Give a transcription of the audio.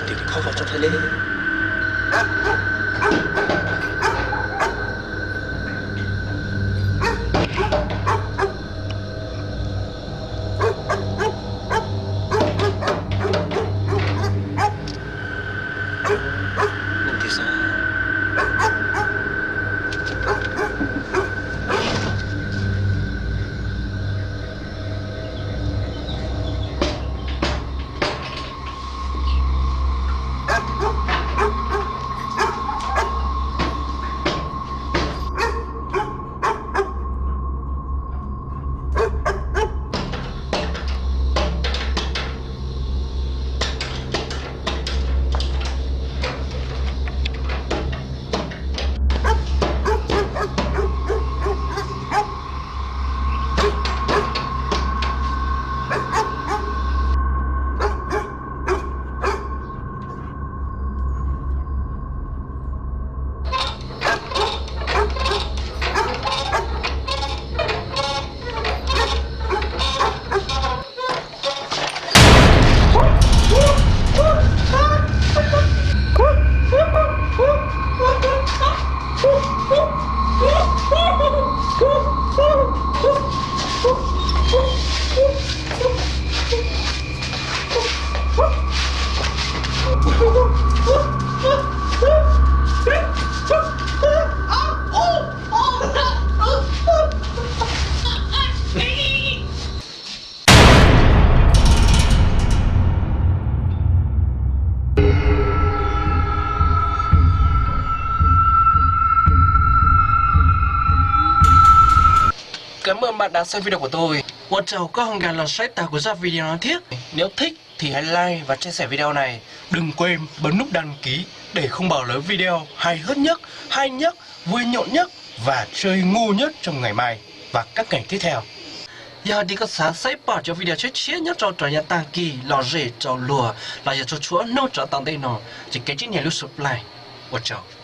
Tus koj pom tso thaj le. Cảm ơn bạn đã xem video của tôi. Ua tsaug koj ho nkag los saib tag kuv zaj video no thiab. Nếu thích thì hãy like và chia sẻ video này. Đừng quên bấm nút đăng ký để không bỏ lỡ video hài hước nhất, hay nhất, vui nhộn nhất và chơi ngu nhất trong ngày mai và các ngày tiếp theo. Yog tias koj xav saib pom cov video tshiab tshiab nyob rau cov yav tag kis los zem rau luag los yog rau tshuav hnub rov tom ntej no ces kav tsij nias lub subscribe. Ua tsaug.